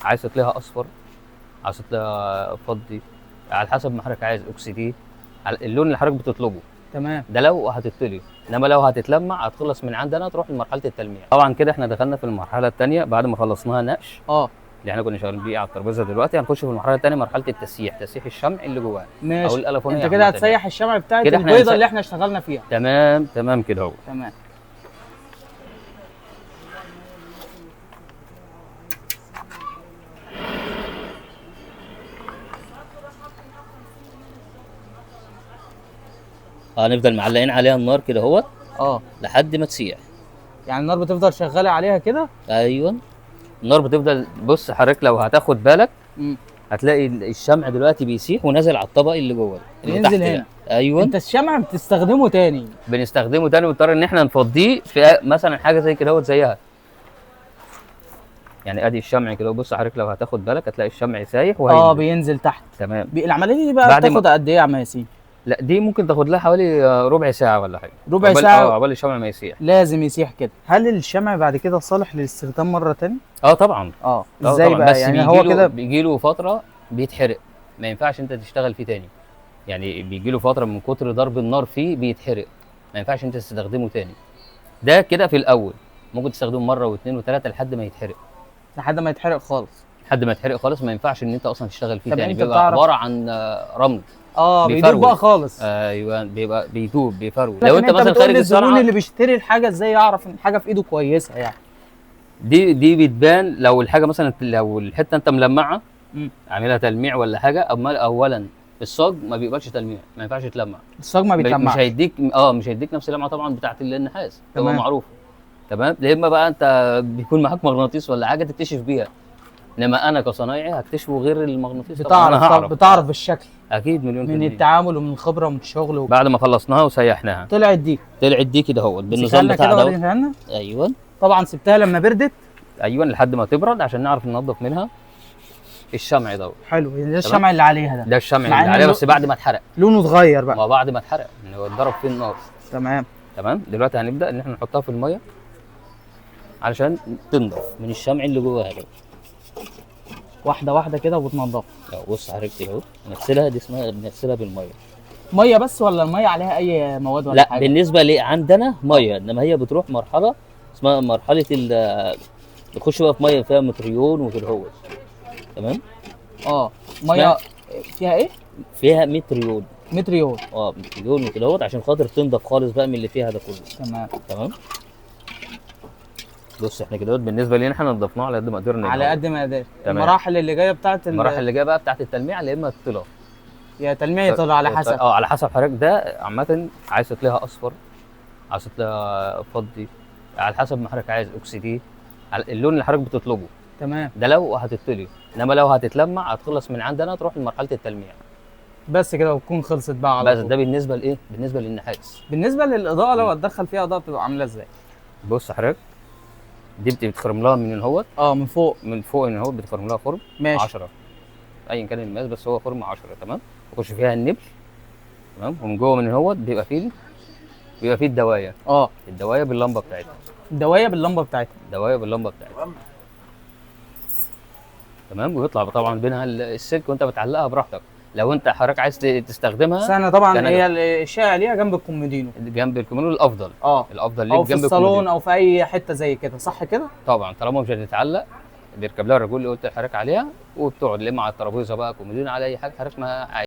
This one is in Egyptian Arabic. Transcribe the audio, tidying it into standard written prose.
عايز تطليها اصفر، عايز تطليها فضي، على حسب ما حضرتك عايز، اوكسيديه، على اللون اللي حضرتك بتطلبه. تمام. ده لو هتطلي، انما لو هتتلمع هتخلص من عندنا تروح لمرحلة التلميع. طبعا كده احنا دخلنا في المرحلة الثانية بعد ما خلصناها نقش اللي احنا كنا شغالين بيه على الترابيزة. دلوقتي هنخش في المرحلة الثانية، مرحلة التسييح، تسييح الشمع اللي جواه. ماشي. او الالفونيه. انت كده هتسيح الشمع بتاعت البيضة اللي احنا اشتغلنا فيها. تمام تمام كده اهو. تمام. هنفضل معلقين عليها النار كده اهوت لحد ما تسيح. يعني النار بتفضل شغالة عليها كده؟ ايوه النار بتفضل. بص حضرتك لو هتاخد بالك هتلاقي الشمع دلوقتي بيسيح ونازل على الطبق اللي جوه اللي بينزل هنا. ايوه. انت الشمع بتستخدمه تاني؟ بنستخدمه تاني، ونضطر ان احنا نفضيه في مثلا حاجة زي كده اهوت زيها. يعني ادي الشمع كده، بص حضرتك لو هتاخد بالك هتلاقي الشمع سايح وهينزل. بينزل تحت. تمام. العملية دي بقى بتاخد قد ايه يا عم ياسين؟ لا دي ممكن تاخد لها حوالي ربع ساعة ولا حاجة. ربع ساعة؟ عقبال الشمع ما يسيح. لازم يسيح كده. هل الشمع بعد كده صالح للاستخدام مرة ثانية؟ طبعا. ازاي طبعا. بقى؟ بس يعني هو كده بيجي له فترة بيتحرق، ما ينفعش انت تشتغل فيه تاني. يعني بيجي له فترة من كتر ضرب النار فيه بيتحرق، ما ينفعش انت تستخدمه تاني. ده كده في الاول ممكن تستخدمه مرة واثنين وثلاثة لحد ما يتحرق. لحد ما يتحرق خالص. لحد ما يتحرق خالص، ما ينفعش ان انت اصلا تشتغل فيه تاني. بيبقى عبارة عن رمل. بيدوب بقى خالص. ايوه بيبقى بيدوب، بيفرول. لو انت مثلا خارج الزبون اللي بيشتري الحاجة ازاي يعرف ان الحاجة في ايده كويسة؟ يعني دي بتبان لو الحاجة مثلا، لو الحتة انت ملمعه عاملها تلميع ولا حاجة. اما اولا الصاج ما بيقبلش تلميع، ما ينفعش يتلمع. الصاج ما بيتلمعش، مش هيديك مش هيديك نفس اللمعة طبعا بتاعت النحاس، تبقى معروفة. تمام. يا اما بقى انت بيكون معاك مغناطيس ولا حاجة تكتشف بيها، انما انا كصنايعي هكتشفه غير المغناطيس. بتعرف بالشكل اكيد مليون من التعامل ومن الخبرة ومن الشغل بعد ما خلصناها وسيحناها طلعت دي، طلعت دي كده اهوت بالنظام بتاع ده. ايوه طبعا سبتها لما بردت. ايوه لحد ما تبرد عشان نعرف ننظف منها الشمع دوت. حلو. ده الشمع اللي عليها ده. ده الشمع اللي عليها بس بعد ما اتحرق لونه اتغير بقى. ما بعد ما اتحرق ان هو اتضرب فيه النار. تمام تمام. دلوقتي هنبدا ان احنا نحطها في المية علشان تنضف من الشمع اللي جواها ده. واحدة واحدة كده وبتنضفها. بص حضرتك اهو نغسلها، دي اسمها بنغسلها بالمية. مية بس ولا المية عليها اي مواد ولا لا حاجة؟ لا بالنسبة لي عندنا مية، انما هي بتروح مرحلة اسمها مرحلة بتخش بقى في مية فيها متريون وكده هو. تمام. مية فيها ايه؟ فيها متريون. متريون. متريون وكده هو عشان خاطر تنضف خالص بقى من اللي فيها ده كله. تمام تمام. بص احنا كده بالنسبة لينا احنا نضفناه على قد ما قدرنا. على قد ما قدرنا. المراحل اللي جاية بتاعت المراحل اللي جاية بقى بتاعت التلميع، يا اما الطلا. يا تلميع يا طلا على حسب. على حسب حضرتك. ده عامة عايز تطليها اصفر، عايز تطليها فضي، على حسب ما حضرتك عايز، اوكسيديه، على اللون اللي حضرتك بتطلبه. تمام. ده لو هتطلي، انما لو هتتلمع هتخلص من عندنا تروح لمرحلة التلميع. بس كده وتكون خلصت بقى على طول. بس ده بالنسبة لايه؟ بالنسبة للنحاس. بالنسبة للاضاءة لو هتدخل فيها اضاءه بتبقى عامله ازاي؟ بص حضرتك دي بتخرم لها من اهوت. من فوق. من فوق من اهوت بتخرم لها خرم. ماشي. 10 ايا كان المقاس، بس هو خرم 10. تمام. يخش فيها النبل. تمام. ومن جوه من اهوت بيبقى فيه الدوايه. الدوايه باللمبه بتاعتها. الدوايه باللمبه بتاعتها. الدوايه باللمبه بتاعتها. تمام. ويطلع طبعا بينها السلك وانت بتعلقها براحتك. لو انت حضرتك عايز تستخدمها. بس انا طبعا هي الشائع ليها جنب الكومودينو. جنب الكومودينو الافضل. الافضل ليك او في جنب الصالون او في اي حتة زي كده، صح كده؟ طبعا طالما مش هتتعلق بيركب لها الرجول اللي قلت لحضرتك عليها، وبتقعد لما على الترابيزة بقى كومودينو على اي حاجة حضرتك ما عايز.